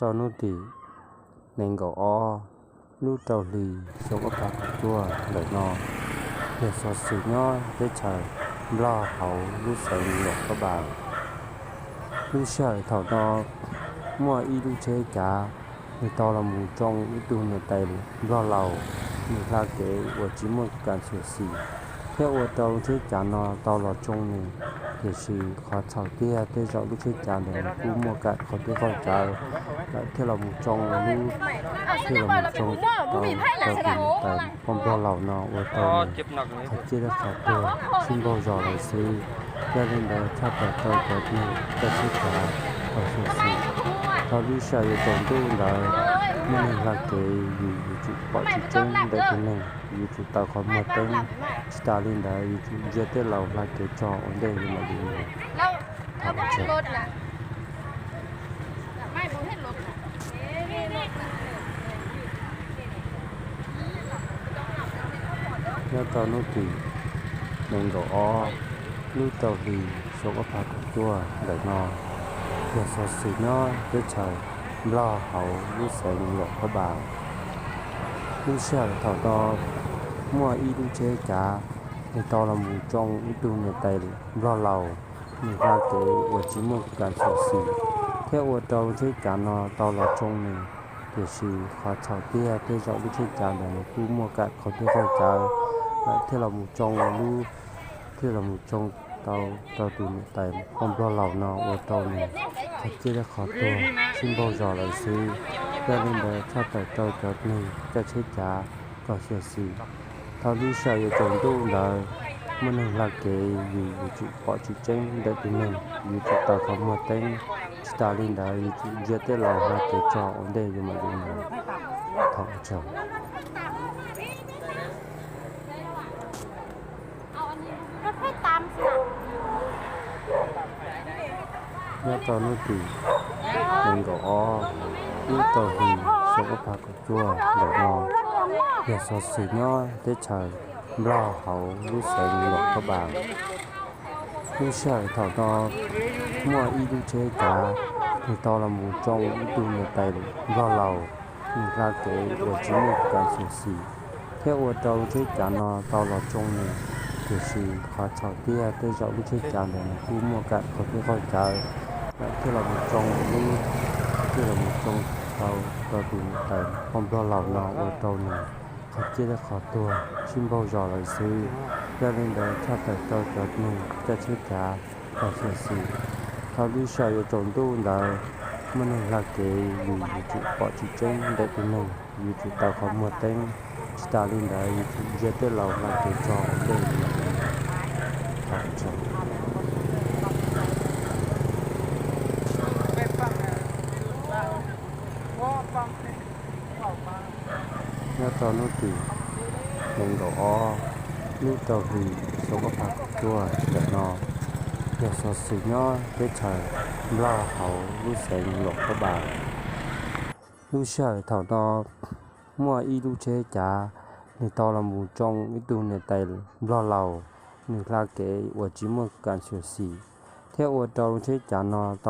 Rau hnub tim nees nkaum ob lub rau hlis xyoo ob phav kaum cuaj ntawm no, yog xov xwm nyob teb chaws Nplog hauv lub xeev Luam Phab Npas. Lub sij hawm thaum no muaj ib lub tsheb cav nws tau los mus tsoo ib tug niam tais Nplog laus, nws hla kev uas tsis muaj kam xyuam xim, thiab ua rau lub tsheb cav no tau los tsoo nws. Tiam sis qhov txhaum tiag tej zaum lub tsheb cav ntawd nws kuj muaj kam qhov twg qhov cawv, lawv thiaj los mus tsoo lub, thiaj los mus tsoo tau rau tus niam tais poj Nplog laus no ua rau nws qhov ciaj thiab qhov tuag sib npaug zos lawm xwb. Yog li ntawd tshaj tawm rau cov neeg coj tsheb cav kom xyuam xim. Thaum lub sij hawm yuav tsaus ntuj ntawd muaj neeg hla kev, yus yuav tsum pom tsis tseeb ntawm tus neeg, yuav tsum taws qhov muag teeb. Tsis tas li ntawd yuav tsum ntsia tej laus hla kev tso ua ntej yuav mam li mus. Thaum nyob rau hnub tim nees nkaum ob lub rau hlis xyoo ob phav kaum cuaj ntawm no, yog xov xwm nyob teb chaws Nplog hauv lub xeev Luam Phab Npas. Lub sij hawm thaum no muaj ib lub tsheb cav nws tau los mus tsoo ib tug niam tais Nplog laus, nws hla kev uas tsis muaj kam xyuam xim, thiab ua rau lub tsheb cav no tau los tsoo nws. Tiam sis qhov txhaum tiag tej zaum lub tsheb cav ntawd nws kuj muaj kam qhov twg qhov cawv, lawv thiaj los mus tsoo lub, thiaj los mus tsoo tau rau tus niam tais poj Nplog laus no ua rau nws qhov ciaj thiab qhov tuag sib npaug zos lawm xwb. Yog li ntawd tshaj tawm rau cov neeg coj tsheb cav kom xyuam xim. Thaum lub sij hawm yuav tsaus ntuj ntawd muaj neeg hla kev, yus yuav tsum pom tsis tseeb ntawm tus neeg, yuav tsum taws qhov muag teeb. Tsis tas li ntawd yuav tsum ntsia tej laus hla kev tso ua ntej yuav mam li mus. Thaum nyob rau hnub tim nees nkaum ob lub rau hlis xyoo ob phav kaum cuaj ntawm no, yog xov xwm nyob teb chaws Nplog hauv lub xeev Luam Phab Npas. Lub sij hawm thaum no muaj ib lub tsheb cav nws tau los mus tsoo ib tug niam tais Nplog laus, nws hla kev uas tsis muaj kam xyuam xim, thiab ua rau lub tsheb cav no tau los tsoo nws. Tiam sis qhov txhaum tiag tej zaum lub tsheb cav ntawd nws kuj muaj kam qhov twg qhov cawv, lawv thiaj los mus tsoo lub, thiaj los mus tsoo tau rau tus niam tais poj Nplog laus no ua rau nws qhov ciaj thiab qhov tuag sib npaug zos lawm xwb. Yog li ntawd tshaj tawm rau cov neeg coj tsheb cav kom xyuam xim. Thaum lub sij hawm yuav tsaus ntuj ntawd muaj neeg hla kev, yus yuav tsum pom tsis tseeb ntawm tus neeg, yuav tsum taws qhov muag teeb. Tsis tas li ntawd yuav tsum ntsia tej laus hla kev tso ua ntej yuav mam li mus. Thaum nyob rau hnub tim nees nkaum ob lub rau hlis xyoo ob phav kaum cuaj ntawm no, yog xov xwm nyob teb chaws Nplog hauv lub xeev Luam Phab Npas. Lub sij hawm thaum no muaj ib lub tsheb cav nws tau los mus tsoo ib tug niam tais Nplog laus, nws hla kev uas tsis muaj kam xyuam xim, thiab ua rau lub tsheb cav no tau